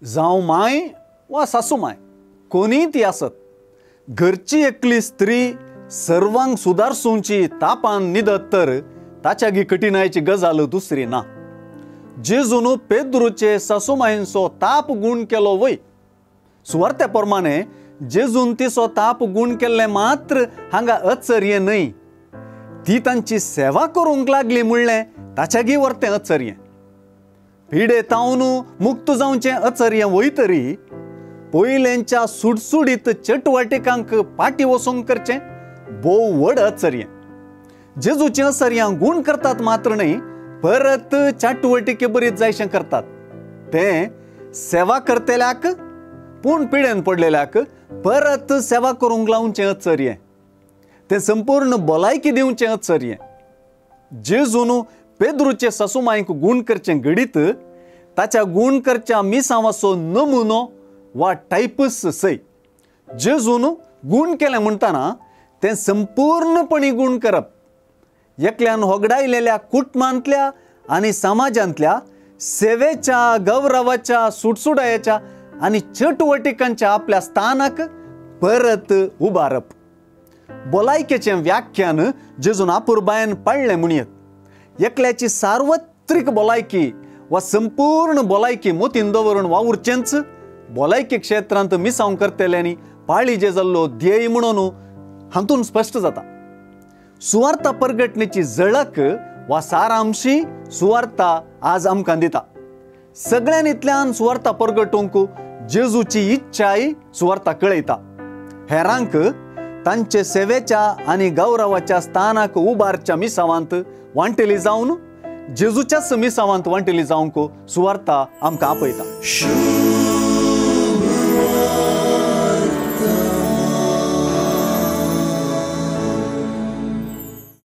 जावं माय वा सासूमाय कोणीय ती आसत, घरची एकली स्त्री सर्वांक सुदारसूंची तापान निदत तर ताच्यागी कठिणायची गजाल दुसरी ना। जेजून पेद्रूचे सासूमायेंचो ताप गूण केलो वय। सुवार्त्या प्रमाणे जेजून तिचो ताप गूण केल्लें मात्र हांगा अचर्य न्हय, ती तांची सेवा करूंक लागली म्हणलें ताच्यागी वर्तें अचर्य। पिडे तावन मुक्त जावचें अचर्य वय तरी पयलेंच्या सुडसुडीत चटवटिकांक पाटी वचूंक करचें भोव व्हड अचर्य। जेजूचें अचर्यां गूण करतात मात्र न्हय, परत चाटवटिके बरीच जायशें करतात। तें सेवा करतल्याक पूण पिडेन पडलेल्याक परत सेवा करूंक लावचें अचर्य, तें संपूर्ण भलायकी दिवचें अचर्य। जेजून पेद्रूचे सासूमायक गूण करचें घडीत ताच्या गूण करच्या मिसांवाचो नमुनो वा टायपस सय। जेजून गूण केलें म्हणटना तें संपूर्णपणी गूण करप, एकल्यान होगडायलेल्या कुटुंबांतल्या आनी समाजांतल्या सेवेच्या, गौरवाच्या, सुटसुडायेच्या आनी चटवटिकांच्या आपल्या स्थानाक परत उबारप। भलायकेचें व्याख्यान जेजून आपुरबायन पाळ्ळें म्हणयत। एकल्याची सार्वत्रिक भलायकी वा संपूर्ण भलायकी मोतीन दवरून वावुरचेंच भलायकी क्षेत्रांत मिसांव करतल्यांनी पाळी जाल्लो ध्येय म्हणून हातून स्पश्ट जाता। सुवार्ता परगटणेची झळक वा सारांशी सुवार्ता आज आमकां दिता। सगळ्यांतल्यान सुवार्ता परगटूंक जेजूची इच्छाय सुवार्ता कळयता। हेरांक तांचे सेवेच्या आनी गौरवाच्या स्थानाक उबारच्या मिसावांत वांटेली जावन जेजूच्याच मिसावांत वांटेली जावंक सुवार्ता आमकां आपयता।